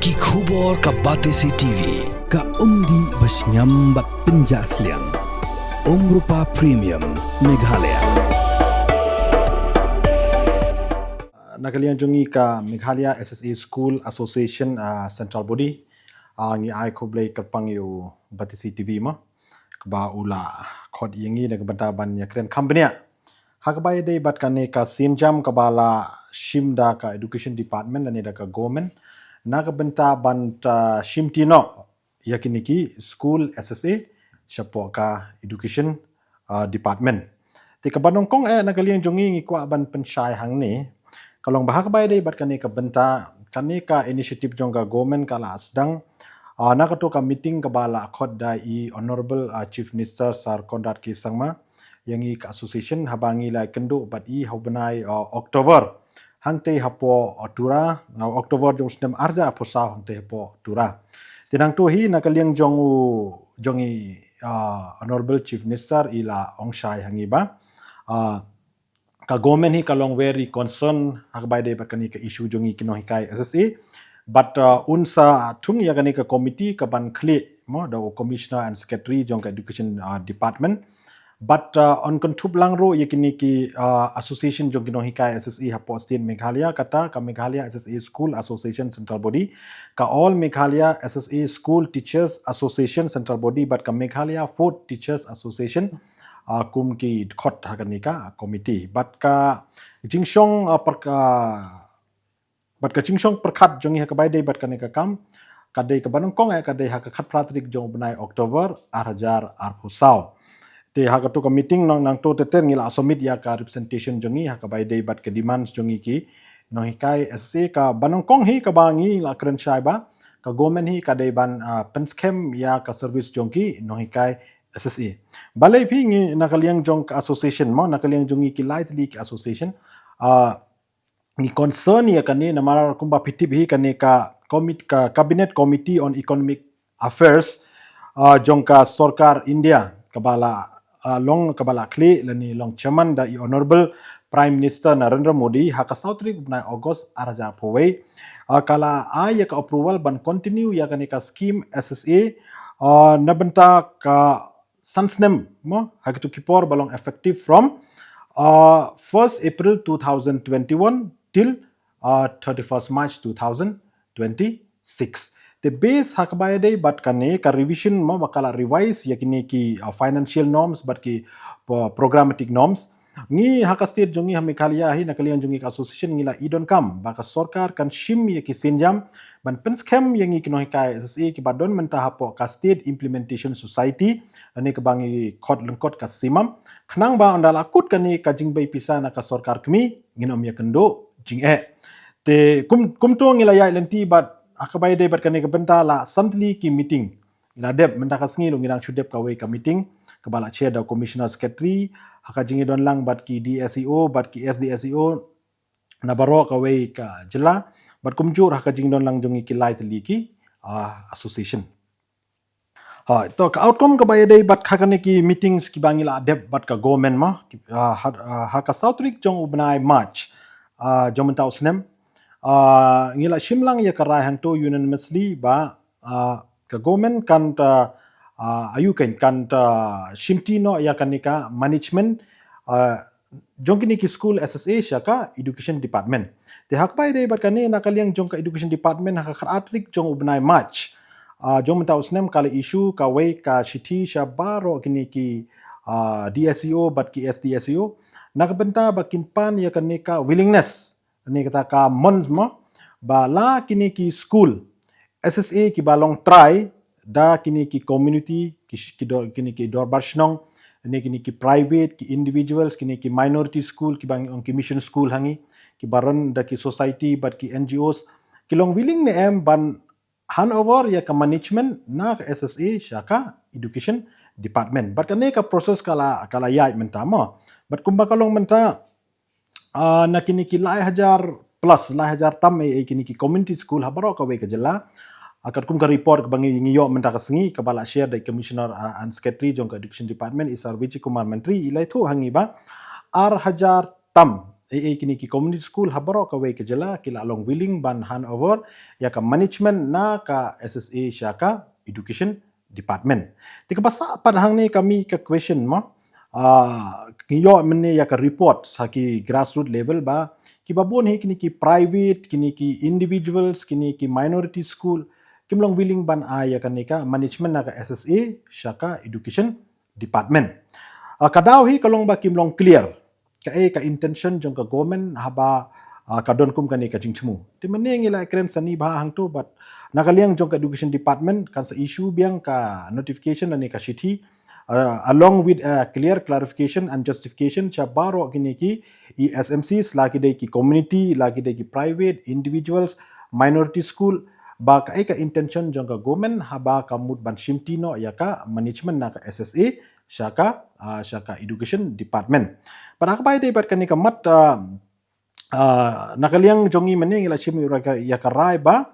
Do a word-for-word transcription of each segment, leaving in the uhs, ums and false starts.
Ki khubor ka Batesi T V, ka umdih ba shngiam bad pynjah sliang. Umrupa Premium, Meghalaya. Na ka liang jong ngi ka Meghalaya S S A School Association, ah, Central Body, ah, ngi ai khublei kyrpang ïa u Batesi T V mo, kaba u la khot ïa ngi da ka bynta ban ïakren kham bniah ha kaba ïadei bad kane ka sienjam kaba la shim da ka Education Department lane da ka government, na ka bynta ban, ah, shimti noh ïa kine ki school S S A shapoh ka Education, ah, Department. Te kaba nyngkong eh na ka liang jong ngi ngi kwah ban pynshai hangne, ka long ba ha kaba ïadei bad kane ka bynta, kane ka initiative jong ka government ka la sdang, ah, na kato ka meeting kaba la khot da i Honorable, ah, Chief Minister Sir Conrad K Sangma ïa ngi ka association, haba ngi la ïakynduh bad i ha u bnai, ah, October hangtei hapoh, ah, Tura, ah, October jong u snem arhajar arphew saw hangtei hapoh Tura. Te nangto hi na ka liang jong u, jong i, ah, Honorable Chief Minister i la ong shai ha ngi ba, ah, ka government hi ka long very concern ha kaba ïadei bad kane ka issue jong ngi ki nonghikai S S A. Bad, uh, un sa thung ïa kane ka committee kaban khlieh mo da u Commissioner and Secretary jong ka Education, uh, Department. Bad, uh, yn kynthup lang ruh ïa kine ki, uh, association jong ki nonghikai S S A hapoh state Meghalaya, kata ka Meghalaya S S A School Association Central Body, ka All Meghalaya S S A School Teachers Association Central Body, bad ka Meghalaya Fourth Teachers Association, ah, kum ki dkhot ha kane ka committee. Bad ka jingshong, ah, pyrk-, ah, bad ka jingshong pyrkhat jong ngi ha kaba ïadei bad kane ka kam, ka dei kaba nyngkong eh ka dei ha ka khatphra tarik jong u bnai October arhajar arphew saw. Te ha kato ka meeting nang, nangto te te ngi la submit ïa ka representation jong ngi ha kaba ïadei bad ka demands jong ngi ki nonghikai S S A. Kaba nyngkong hi kaba ngi la kren shai ba ka government hi ka dei ban, ah, pynskhem ïa ka service jong ki nonghikai S S A. Balei phi ngi na ka liang jong ka association mo, na ka liang jong ngi ki lai tylli ki association, ah, ngi concern ïa kane namar kumba phi tip hi kane ka commit-, ka Cabinet Committee on Economic Affairs, ah, jong ka sorkar India kaba la, ah, long kaba la khlieh lane long chairman da i Honorable Prime Minister Narendra Modi ha ka saw tarik u bnai August arhajar arphew wei, ah, ka la ai ïa ka approval ban continue ïa kane ka scheme S S A, ah, na bynta ka san snem mo, ha kito ki por ba long effective from, uh, first April two thousand twenty-one till, uh, thirty-first March two thousand twenty-six. Te base ha kaba ïadei bad kane ka revision mo, ba ka la revise ïa kine ki, uh, financial norms bad ki, uh, programmatic norms. Ngi ha ka state jong ngi ha Meghalaya hi na ka liang jong ngi ka association ngi la i donkam ba ka sorkar kan shim ïa ki sienjam ban pynskhem ïa ngi ki nonghikai S S A kiba don mynta hapoh ka State Implementation Society, lane kaba ngi khot lyngkot ka SIMAM, khnang ba ynda la kut kane ka jingbei pisa na ka sorkar kmie ngin ym ïakynduh jingeh. Te kum, kumto ngi la ïaid lynti bad ha kaba ïadei bad kane ka bynta la san tylli ki meeting ngi la dep, mynta ka sngi ruh ngi dang shu dep kawei ka meeting kaba la chair da u Commissioner Secretary, ha ka jingïadon lang bad ki D S E O bad ki S D S E O na baroh kawei ka jylla, bad kumjuh ha ka jingdon lang jong ngi ki lai tylli ki, ah, association. Ha, to ka outcome kaba ïadei bad ha kane ki meetings kiba ngi la dep bad ka government mo, ki, ah, ha, ah, ha ka saw tarik jong u bnai March, ah, jong mynta u snem, ah, ngi la shim lang ïa ka rai hangto unanimously ba, ah, ka government kan ta, ah, ayu kan, kan ta shimti noh ïa kane ka management, ah, jong kine ki school S S A sha ka Education Department. Te ha kaba ïadei bad kane na ka liang jong ka Education Department ha ka khatar tarik jong u bnai March, ah, jong mynta u snem ka la issue kawei ka shithi sha baroh kine ki, ah, D S E O bad ki S D S E O na ka bynta ba kin pan ïa kane ka willingness, ne kata ka mon mo, ba la kine ki school S S A kiba long trai da kine ki community, ki sh-, ki dor-, kine ki dorbar shnong, ne kine ki private, ki individuals, kine ki minority school, kiba ngi ong ki mission school ha ngi, kiba run da ki society bad ki N G Os, ki long willing ne em ban hand over ïa ka management na ka S S A sha ka Education Department. Bad kane ka process ka la, ka la ïaid mynta mo. Bad kumba ka long mynta, ah, na kine ki lai hajar plus, lai hajar tam eh, eh, kine ki community school ha baroh kawei ka jylla. Ah, katkum ka report kaba ngi, ngi ïoh mynta ka sngi, kaba la share da i Commissioner, ah, and Secretary jong ka Education Department, i Sir Vijay Kumar Mantri, i la ïathuh ha ngi ba ar hajar tam ei ei kine ki community school ha baroh kawei ka jylla ki la long willing ban hand over ïa ka management na ka S S A sha ka education department. Te kaba sah pat hangne ka mih ka question mo, ah, ngi ïoh mynne ïa ka report ha ki grassroots level ba kiba bun hi kine ki private, kine ki individuals, kine ki minority school kim long willing ban ai ïa kane ka management na ka S S A sha ka education department. Ah, ka daw hi ka long ba kim long clear kaei ka intention jong ka government haba, ah, ka don kum kane ka jingthmu. Te mynne ngi la kren sani bha hangto, bad na ka liang jong ka education department kan sa issue biang ka notification lane ka shithi, ah, along with a clear clarification and justification sha baroh kine ki, i S M Cs, la ki dei ki community, la ki dei ki private, individuals, minority school, ba kaei ka intention jong ka government haba ka mut ban shimti noh ïa ka management na ka S S A sha ka, ah, sha ka education department. Bad ha kaba ïadei bad kane ka mat, ah, ah, na ka liang jong ngi mynne ngi la shim ïa ka, ïa ka rai ba,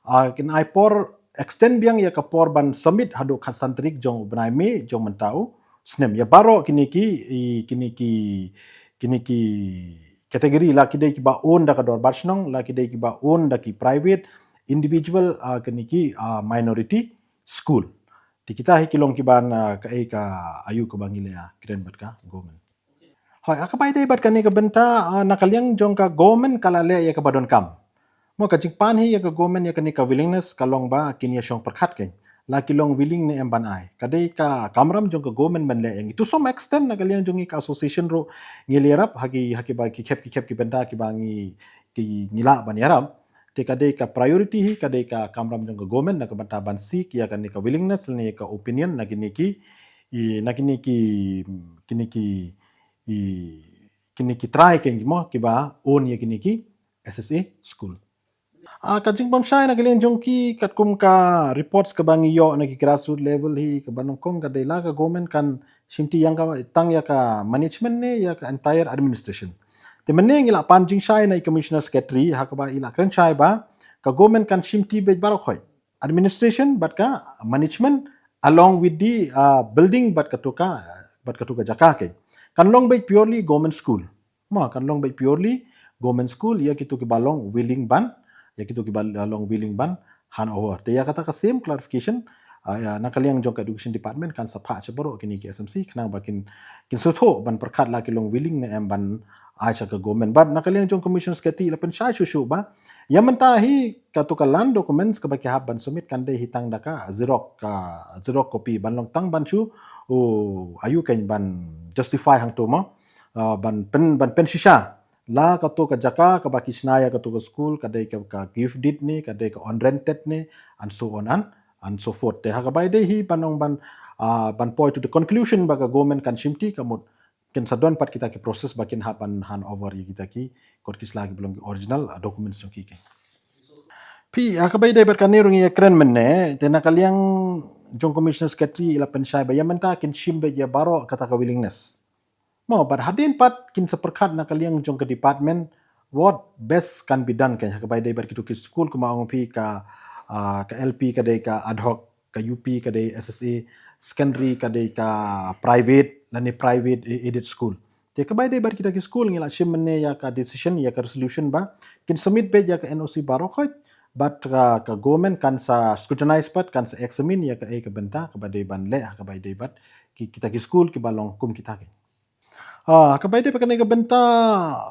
ah, kin ai por extend biang ïa ka por ban submit haduh khatsan tarik jong u bnai May jong mynta u snem ïa baroh kine ki, i, kine ki, kine ki category, la ki dei kiba own da ka dorbar shnong, la ki dei kiba own da ki private, individual, ah, kine ki, ah, minority school. Te kita hi ki long kiba na kaei ka aïu kaba ngi la kren bad ka government. Hoi, ha kaba ïadei bad kane ka bynta, ah, na ka liang jong ka government ka la leh ïa kaba donkam. Mo, ka jingpan hi ïa ka government ïa kane ka willingness ka long ba kin ïa shong pyrkhat kein la ki long willing ne em ban ai. Ka dei ka kamram jong ka government ban leh ïa ngi. To some extent na ka liang jong ngi ka association ruh ngi la ïarap ha ki, ha kiba ki khep ki khep ki bynta kiba ngi, ki ngi lah ban ïarap. Te ka dei ka priority hi, ka dei ka kamram jong ka government na ka bynta ban seek ïa kane ka willingness ne ka opinion na kine ki, i, na kine ki, kine ki, i, kine ki trai kein ki mo kiba own ïa kine ki S S A school. Ah, ka jingbym shai na ka liang jong ki katkum ka reports kaba ngi ïoh na ki grassroots level hi kaba nyngkong ka dei la ka government kan shimti ïa ka tang ïa ka management ne ïa ka entire administration. Te mynne ngi la pan jingshai na i commissioner secretary ha kaba i la kren shai ba ka government kan shimti beit baroh khoit, administration bad ka management along with the, ah, building bad kato ka, bad kato ka jaka kein. Kan long beit purely government school. Ma, kan long beit purely government school ïa kito kiba long willing ban, ïa kito kiba long willing ban hand over. Te ïa kata ka same clarification, ah, ïa, na ka liang jong ka education department kan sa phah sha baroh kine ki S M C khnang ba kin, kin sngewthuh ban pyrkhat la ki long willing ne em ban ai sha ka government. Bad na ka liang jong commissioner secretary i la pynshai shuh shuh ba ïa mynta hi kato ka land documents kaba ki hap ban submit kan dei hi tang da ka xerox, ka xerox copy ban long tang ban shu, oh, aïu kein ban justify hangto mo. Ah, ban pyn, ban pynshisha la kato ka jaka kaba ki shna ïa kato ka school ka dei ka, ka gift deed ne, ka dei ka on rented ne, and so on and, and so forth. Te ha kaba ïadei hi ban ong ban, ah, ban point to the conclusion ba ka government kan shimti, ka mut kin sa don pat kita ki process ba kin hap ban hand over ïa kita ki kot ki sla kiba long ki original, ah, documents jong ki kein. Phi, ha kaba ïadei bad kane ruh ngi ïa kren mynne, te na ka liang jong commissioner secretary i la pynshai ba ïa mynta kin shim beit ïa baroh kata ka willingness. Mo, bad hadien pat kin sa pyrkhat na ka liang jong ka department what best can be done kein ha kaba ïadei bad kito ki school, kumba ong phi ka, ah, ka L P ka dei ka ad hoc, ka U P ka dei S S A, secondary ka dei ka private lane private aided school. Te kaba ïadei bad kita ki school ngi la shim mynne ïa ka decision, ïa ka resolution ba kin submit beit ïa ka N O C baroh khoit, bad ka, ka government kan sa scrutinize bad kan sa examine ïa kaei ka bynta kaba dei ban leh ha kaba ïadei bad ki, kita ki school kiba long kum kita kein. Ah, kaba ïadei bad kane ka bynta,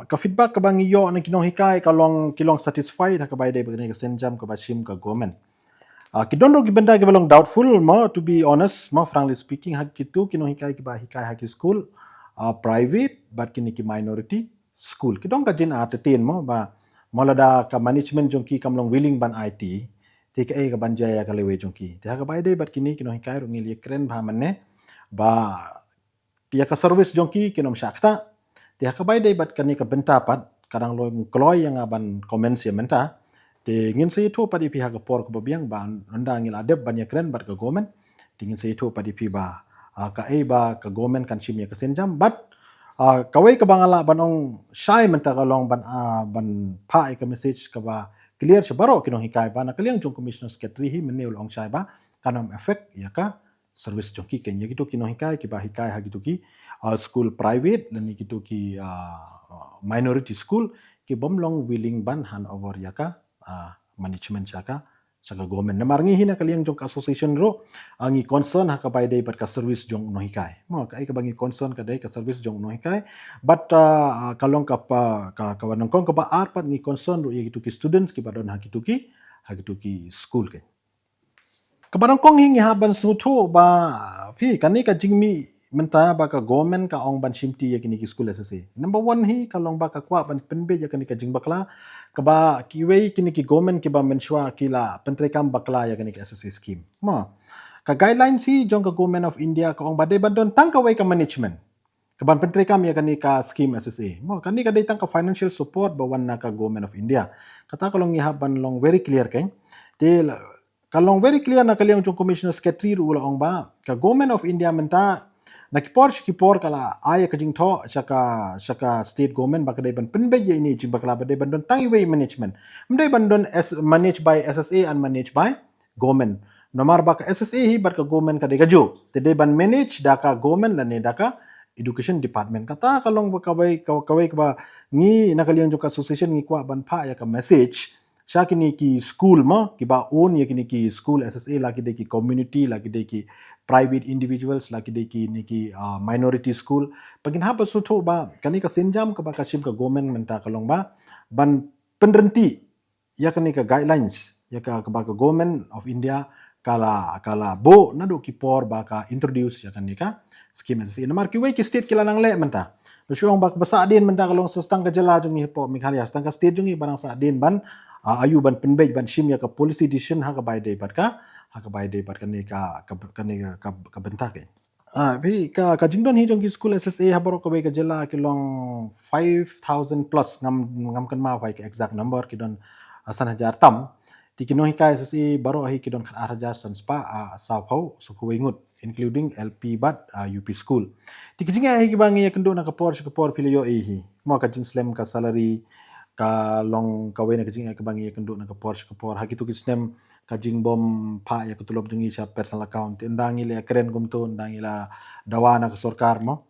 ka feedback kaba ngi ïoh na ki nonghikai ka long, ki long satisfied ha kaba ïadei bad kane ka sienjam kaba shim ka government. Ah, ki don ruh ki bynta kiba long doubtful mo, to be honest mo, frankly speaking, ha kito ki nonghikai kiba hikai ha ki school, ah, private bad kine ki minority school. Ki don ka jingïathuh mo ba mo lada ka management jong ki kam long willing ban aiti, te kaei kaban jia ïa ka lawei jong ki. Te ha kaba ïadei bad kine ki nonghikai ruh ngi la kren bha mynne ba ïa ka service jong ki kin ym shah ktah. Te ha kaba ïadei bad kane ka bynta pat ka dang long kloi ïa nga ban comment ïa mynta. Te ngin sa ïathuh pat ïa phi ha ka por kaba biang ba ynda ngi la dep ban ïa kren bad ka government. Te ngin sa ïathuh pat ïa phi ba, ah, kaei ba ka government kan shim ïa ka sienjam. Bad, ah, kawei kaba nga lah ban ong shai mynta ka long ban, ah, ban phah ïa ka message kaba clear sha baroh ki nonghikai ba na ka liang jong commissioner secretary hi mynne u la ong shai ba kan ym affect ïa ka service jong ki kein, ïa kito ki nonghikai kiba hikai ha kito ki, uh, school private lane kito ki uh, minority school ki bym long willing ban hand over ïa ka uh, management sha ka sha ka government. Namar ngi hi na ka liang jong ka association ruh, uh, ngi concern ha kaba ïadei bad ka service jong u nonghikai. Mo, kaei kaba ngi concern ka dei ka service jong u nonghikai. Bad uh, ka long ka ba ka kaba nyngkong, kaba ar pat ngi concern ruh ïa kito ki students kiba don ha kito ki ha kito ki school ka. Kaba nyngkong hi ngi hap ban sngewthuh ba phi kane ka jingmih mynta ba ka government ka ong ban shimti ïa kine ki school S S A. Number one hi ka long ba ka kwah ban pynbeit ïa kane ka jingbakla kaba kiwei kine ki government kiba mynshuwa ki la pyntreikam bakla ïa kane ka S S A scheme. Ma ka guidelines hi jong ka Government of India ka ong ba dei ban don tang kawei ka management kaban pyntreikam ïa kane ka scheme S S A. Ma kane ka dei tang ka financial support ba wan na ka Government of India. Kata ka long ngi hap ban long very clear keng. Te ka long very clear na ka liang jong Commissioner Secretary ruh u la ong ba ka Government of India mynta na ki por sha ki por ka la ai ka jingthoh sha ka sha ka state government ba ka dei ban pynbeit ïa ine jingbakla ba dei ban don tang iwei management. Ym dei ban don as managed by S S A and managed by government. Namar ba ka S S A hi bad ka government ka dei ka juh. Te dei ban manage da ka government lane da ka education department. Kata ka long ba kawei kawei kaba ngi na ka liang jong ka association ngi kwah ban phah ïa ka message sha kine ki school ma kiba own ïa kine ki school S S A, la ki dei ki community, la ki dei ki private individuals, la ki dei kine ki uh, minority school. Ba ngin hap ban sngewthuh ba kane ka sienjam kaba ka shim ka government mynta ka long ba ban pynryntih ïa kane ka guidelines ïa ka kaba ka Government of India ka la ka la buh naduh ki por ba ka introduce ïa kane ka scheme S S A. Namar kiwei ki state ki la nang leh mynta. Lada shu ong ba ka ba sah dien mynta ka long sa tang ka jylla jong ngi hapoh Meghalaya, sa tang ka state jong ngi ba nang sah dien ban uh, ayu ban pynbeit ban shim ïa ka policy decision ha kaba ïadei bad ka ha kaba ïadei bad kane ka ka kane ka ka bynta ka. Ah, phi ka ka jingdon hi jong ki school S S A ha baroh kawei ka jylla ki long five thousand plus, ngam ngam kynmaw hi ka exact number, ki don uh, san hajar tam. Te ki nonghikai S S A baroh hi ki don khat ar hajar san spah uh, saw phew saw kawei ngut, including L P bad uh, U P school. Te ki jingeh hi kiba ngi ïakynduh na ka por sha ka por phi la ïohi hi. Mo ka jingslem ka salary ka long kawei na ka jingeh kaba ngi ïakynduh na ka por sha ka por. Ha kito ki snem ka jingbym phah ïa ka tulop jong ngi sha personal account. Te ynda ngi la kren kumto, ynda ngi la dawa na ka sorkar mo.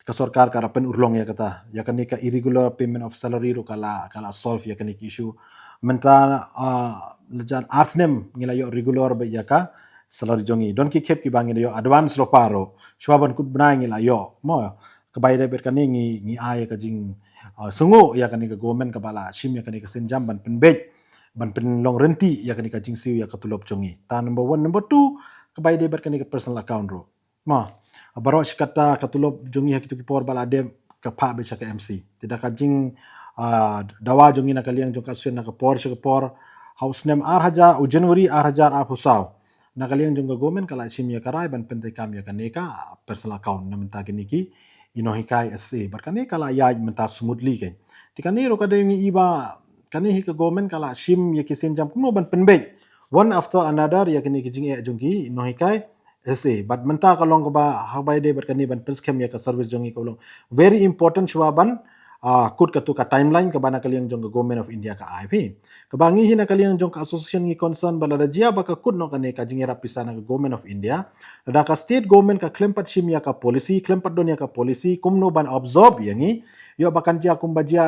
Ka sorkar ka la pynurlong ïa kata. Ïa kane ka irregular payment of salary ruh ka la ka la solve ïa kane ka issue. Mynta uh, la jan ar snem ngi la ïoh regular beit ïa ka salary jong ngi. Don ki khep kiba ngi la ïoh advance lypa ruh. Shuwa ban kut bnai ngi la ïoh. Mo kaba ïadei bad kane ngi ngi ai ïa ka jing uh, sngewnguh ïa kane ka government kaba la shim ïa kane ka sienjam ban pynbeit ban pynlong ryntih ïa kane ka jingsiew ïa ka tulop jong ngi. Ta number one, number two, kaba ïadei bad kane ka personal account ruh. Ma baroh shi katta ka tulop jong ngi ha kito ki por ba la dep ka phah beit sha ka M C. Te da ka jing uh, dawa jong ngi na ka liang jong ka association na ka por sha ka por, ha u snem ar hajar, u January ar hajar arphew saw, na ka liang jong ka government ka la shim ïa ka rai ban pyntreikam ïa kane ka personal account na mynta kine ki nonghikai S S A. Bad kane ka la ïaid mynta smoothly kane. Te kane ruh ka dei ngi i ba kane hi ka government ka la shim ïa ki sienjam kumno ban pynbeit one after another ïa kine ki jingeh jong ki nonghikai S S A. Bad mynta ka long kaba ha kaba ïadei bad kane ban pynskhem ïa ka service jong ngi ka long very important shuwa ban uh, kut katu ka timeline kaba na ka liang jong ka Government of India ka ai phi. Kaba ngi hi na ka liang jong ka association ngi concern ba lada jia ba ka kut noh kane ka jingïarap pisa na ka Government of India, lada ka state government ka khlem pat shim ïa ka policy, khlem pat don ïa ka policy kumno ban absorb ïa ngi, ïoh ba kan jia kumba jia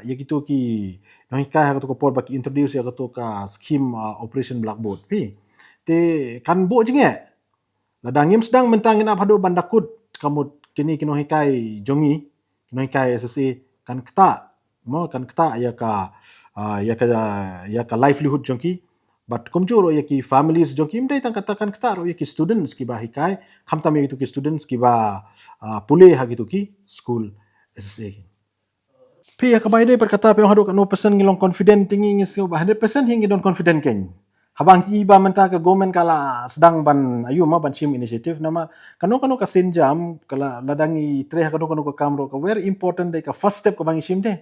ïa kito ki nonghikai ha katu ka por ba ki introduce ïa katu ka scheme uh, Operation Blackboard phi. Te kan buh jingeh. Lada ngim sdang mynta ngin ap haduh ban da kut ka mut kine ki nonghikai jong ngi, ki nonghikai S S A kan ktah, mo kan ktah ïa ka uh, ïa ka ïa ka livelihood jong ki. Bad kumjuh ruh ïa ki families jong ki, ym dei tang kata, kan ktah ruh ïa ki students kiba hikai, khamtam ïa kito ki students kiba uh, pule ha kito ki school S S A. Phi ïa kaba ïadei bad kata phi ong haduh katno percent ngi long confident, te ngi ngi sngew ba hundred percent hi ngi don confident kane. Haba ngi i ba mynta ka government ka la sdang ban ayu ma ban shim initiative, namar kano kano ka sienjam ka la lada ngi trei ha kano kano ka kam ruh ka very important dei ka first step kaba ngi shim te.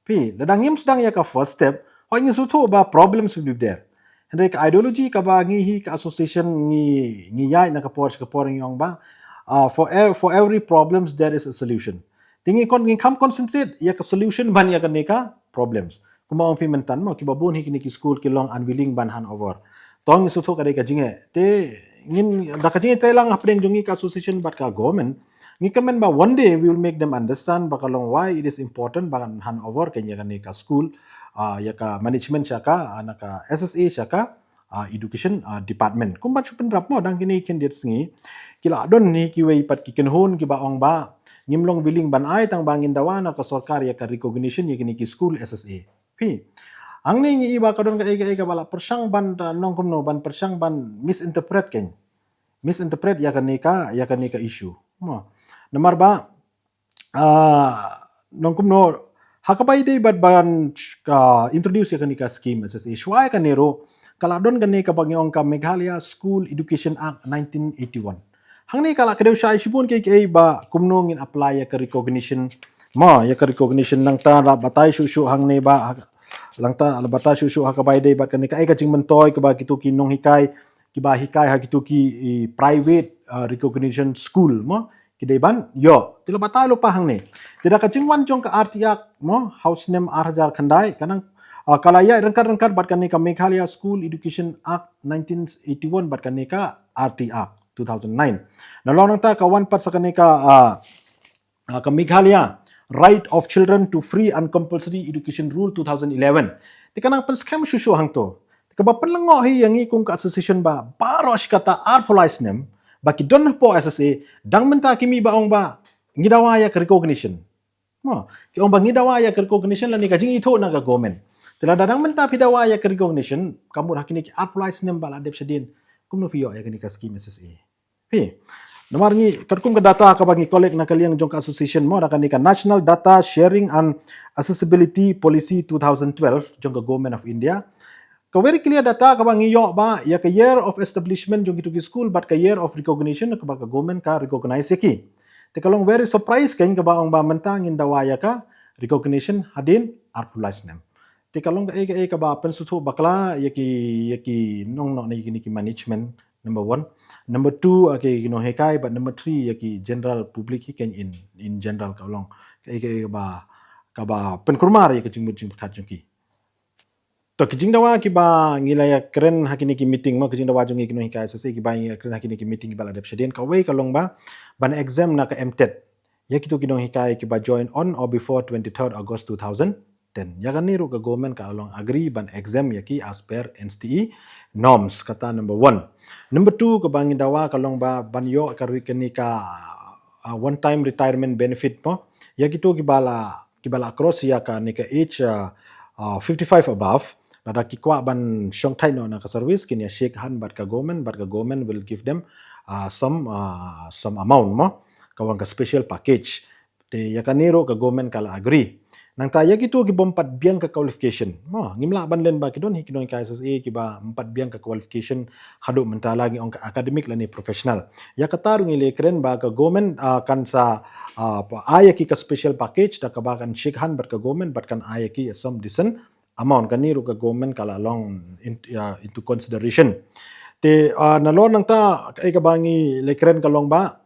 Phi lada ngim sdang ïa ka first step, hoi ngi sngewthuh ba problems will be there. Hynrei ka ideology kaba ngi hi ka association ngi ngi ïaid na ka por sha ka por ngi ong ba uh, for ev- for every problems there is a solution. Te ngi kon ngi kham concentrate ïa ka solution ban ïa kane ka problems. Kumba ong phi mynta mo kiba bun hi kine ki school ki long unwilling ban hand over. To ngi sngewthuh ka dei ka jingeh. Te ngin da ka jingeh trei lang hapdeng jong ngi ka association bad ka government. Ngi kyrmen ba one day we will make them understand ba ka long why it is important ba kan hand over ka ïa kane ka school, ah, ïa ka management sha ka, ah, na ka S S A sha ka, ah, education, ah, department. Kumba shu pynrap mo dang kine ki khyndiat sngi. Ki la don hi kiwei pat ki kynhun kiba ong ba ngim long willing ban ai tang ba ngin dawa na ka sorkar ïa ka recognition ïa kine ki school S S A. Phi. Hangne ngi i ba ka don ka ei ka ei kaba la pyrshang ban, ah, nongkumno ban pyrshang ban misinterpret kein. Misinterpret ïa kane ka, ïa kane ka issue. Mo. Namar ba, ah, nongkumno, ha kaba ïadei bad ban, ah, introduce ïa kane ka scheme S S A. Shuwa ïa kane ruh, ka la don kane kaba ngi ong ka Meghalaya School Education Act nineteen eighty-one. Hangne ka la kdew shai shibun kiei kiei ba kumno ngin apply ïa ka recognition. Mo, ïa ka recognition nangta la batai shuh shuh hangne ba, ha, nangta la batai shuh shuh ha kaba ïadei bad kane ka, eh, ka jingmyntoi kaba kito ki nonghikai, kiba hikai ha kito ki, eh, private, ah, recognition school, mo, ki dei ban ïoh. Te la batai lypa hangne. Te da ka jingwan jong ka R T Act, mo, ha u snem ar hajar khyndai, ka nang, ah, ka la ïaid ryngkat ryngkat bad kane ka Meghalaya School Education Act nineteen eighty-one bad kane ka R T Act two thousand nine. Nalor nangta ka wan pat sa kane ka, ah, ah, ka Meghalaya Right of Children to Free and Compulsory Education Rule two thousand eleven. Te ka nang pynskhem shuh shuh hangto. Te kaba pynlyngngoh hi ïa ngi kum ka association ba baroh shi katta arphew lai snem ba ki don hapoh S S A, dang mynta ki mih ba ong ba ngi dawa ïa ka recognition. Mo, ki ong ba ngi dawa ïa ka recognition lane ka jingithuh na ka government. Te lada dang mynta phi dawa ïa ka recognition, ka mut ha kine ki arphew lai snem ba la dep shadien, kumno phi ïoh ïa kane ka scheme S S A? Phi. Namar ngi, katkum ka data kaba ngi collect na ka liang jong ka association, mo, da kane ka National Data Sharing and Accessibility Policy two thousand twelve jong ka Government of India. Ka very clear data kaba ngi ïoh ba ïa ka year of establishment jong kito ki school bad ka year of recognition kaba ka government ka recognize ïa ki. Te ka long very surprise kein kaba ong ba mynta ngin dawa ïa ka recognition hadien arphew lai snem. Te ka long kaei kaei kaba pynsngewthuh bakla ïa ki, ïa ki nongnoh ne ïa kine ki management, number one. Number two, ah, ki nonghikai, bad number three, ïa ki general public hi kein in, in general ka long kaei kaei kaba, kaba pynkulmar ïa ka jingmut jingpyrkhat jong ki. To ki jingdawa kiba ngi la ïakren ha kine ki meeting, mo, ki jingdawa jong ngi ki nonghikai S S A kiba ngi ïakren ha kine ki meeting kiba la dep shadien, kawei ka long ba ban exempt na ka M TET ïa kito ki nonghikai kiba join on or before twenty-third August two thousand ten. Ïa kane ruh ka government ka la long agree ban exempt ïa ki as per N C T E norms, kata number one. Number two kaba ngi dawa ka long ba ban ïoh ka ri-, kane ka, ah, one time retirement benefit, mo, ïa kito kiba la, kiba la cross ïa kane ka age, ah, ah, fifty-five above, lada ki kwah ban shong tight noh na ka service, kin ïa shake hand bad ka government, bad ka government will give them, ah, some, ah, some amount, mo, ka wan ka special package. Te ïa kane ruh ka government ka la agree. Nangta ïa kito ki bym pat biang ka qualification, mo, ngim lah ban len ba ki don hi ki nonghikai S S A kiba ym pat biang ka qualification haduh mynta, la ngi ong ka academic lane professional. Ïa kata ruh ngi la ïakren ba ka government, ah, kan sa, ah, ai ïa ki ka special package da kaba kan shake hand bad ka government bad kan ai ïa ki some decent amount. Kane ruh ka government ka la long in, ïa, into consideration. Te, ah, nalor nangta kaei kaba ngi la ïakren ka long ba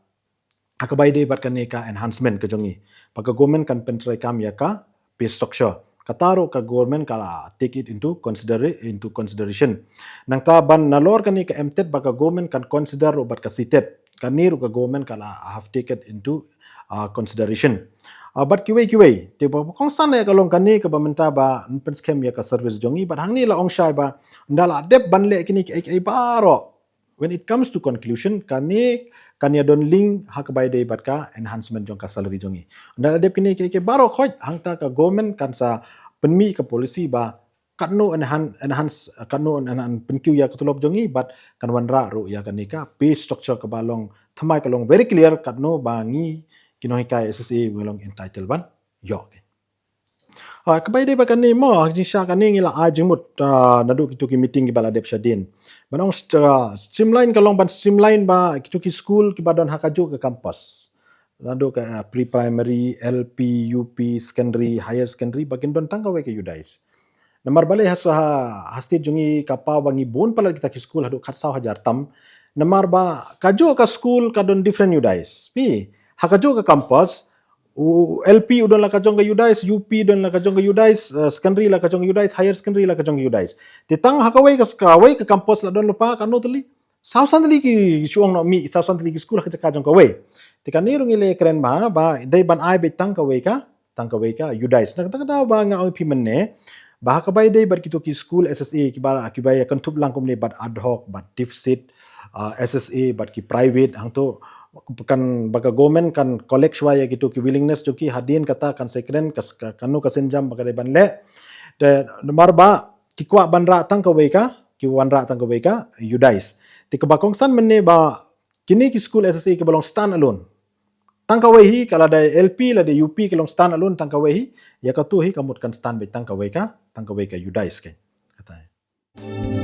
ha kaba ïadei bad kane ka enhancement ka jong ngi, ba ka government kan pyntreikam ïa ka pay structure. Kata ruh ka government ka la take it into considera-, into consideration. Nangta ban nalor kane ka M TET ba ka government kan consider ruh bad ka CTET. Kane ruh ka government ka la have take it into, ah, consideration. Ah, bad kiwei kiwei. Te ba kongsan ïa ka long kane kaba mynta ba pynskhem ïa ka service jong ngi. Bad hangne la ong shai ba ynda la dep ban leh kine kiei kiei baroh, when it comes to conclusion, kane kan ïa don link ha kaba ïadei bad ka enhancement jong ka salary jong ngi. Ynda la dep kine kiei kiei baroh khoit, hangta ka government kan sa pynmih ka policy ba katno enhan-, enhance, katno enhan-, pynkiew ïa ka tulop jong ngi, bad kan wanrah ruh ïa kane ka pay structure kaba long thymmai, ka long very clear katno ba ngi ki nonghikai S S A ngi long entitled ban ïoh. Ah, kaba ïadei bad kane mo, ha ka jingshisha kane ngi la ai jingmut, ah, naduh kito ki meeting kiba la dep shadien. Ban ong st-, ah, streamline ka long ban streamline ba kito ki school kiba don ha kajuh ka campus. Naduh ka, ah, pre-primary, L P, U P, secondary, higher secondary, ba kin don tang kawei ka UDISE. Namar balei ha sa ha, ha state jong ngi ka paw ba ngi bun palat kita ki school haduh khatsaw hajar tam. Namar ba kajuh ka school ka don different UDISE. Phi, ha kajuh ka campus, u L P u don la ka jong ka UDISE, U P don la ka jong ka UDISE, eh, secondary la ka jong ka UDISE, higher secondary la ka jong ka UDISE. Te tang ha kawei ka, kawei ka campus la don lypa katno tylli? Saw san tylli ki shu ong noh mih, saw san tylli ki school ha ka jaka jong kawei. Te kane ruh ngi la kren ba, ba dei ban ai beit tang kawei ka, tang kawei ka UDISE. Na kata ka daw ba nga ong phi mynne, ba ha kaba ïadei bad kito ki skul SSA kiba, kiba ïa kynthup lang kumne bad ad hoc, bad deficit, ah, SSA, bad ki private, hangto kan ba ka government kan collect shwa ïa kito ki willingness jong ki, hadien kata kan sa kren ka, ka, kano ka sienjam ba ka dei ban leh. Te namar ba ki kwah ban rah tang kawei ka, ki wanrah tang kawei ka UDISE. Te kaba kongsan mynne ba kine ki skul SSA kiba long stand alone. Tang kawei hi, ka lada LP, lada UP ki long stand alone tang kawei hi, ïa kato hi ka mut kan stand beit tang kawei ka, tang kawei ka UDISE kein. Kata.